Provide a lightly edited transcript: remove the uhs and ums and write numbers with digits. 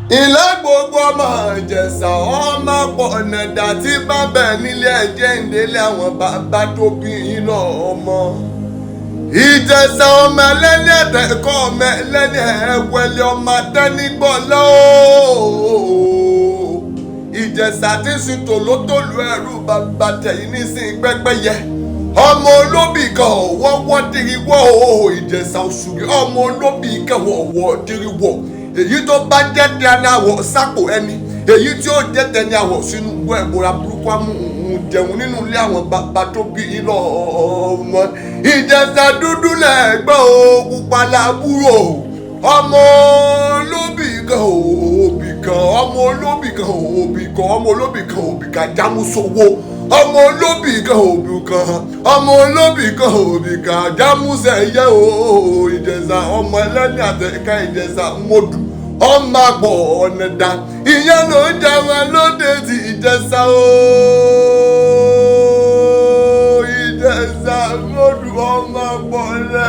Ilé gbogbo ọmọ Ìjẹ̀ṣà, ọmọ pọ̀nàdà tí bàbá nílé ẹ̀jẹ̀ ìdílé àwọn bàbá tó bí yín lọ́mọ. Ìjẹ̀ṣà ọmọ ẹlẹ́ni ẹ̀tẹ̀kọ́, ọmọ ẹlẹ́ni ẹ̀wẹ̀lẹ̀, ọmọ atẹ́nigbọ̀lọ́. Ìjẹ̀ṣà tí ń sin tòlótòló, ẹrú bàbá tẹ̀yìn nísìnyí pẹ́pẹ́yẹ. Ọmọ olóbì kan wọ́wọ́ tìrìwọ́ o, Ìjẹ̀ṣà òṣùrì. Ọmọ olóbì kan wọ̀wọ́ tìrìwọ́. Èyí tó bá jẹ́ tẹni àwọ̀ sápò ẹni, èyí tí ó jẹ́ tẹni àwọ̀ sínú gbọ́ ẹ̀bùrà burúkú amú jẹun nínú ilé àwọn bàbá tó bí lọ ọmọ. Ìjẹ̀ṣà dúdú lẹ́gbọ́n o, pupa làbúrò. Ọmọ olóbì kan òbí kan, ọmọ olóbì kan òbí kan, ọmọ olóbì kan òbí kan jámúsowó. Ọmọ olóbì kan òbí kan, ọmọ olóbì kan òbí kan jámúsẹ̀yẹ o. Ìjẹ̀ṣà ọmọ ẹlẹ́ni àtẹ̀ká, Ìjẹ̀ṣà mọ́dù, ọmọ àpọ̀ ọ̀nà dá, ìyẹn ló ń jẹ wọn lóde ti Ìjẹ̀ṣà o. Ìjẹ̀ṣà mọ́dù, ọmọ àpọ̀ ọ̀nà.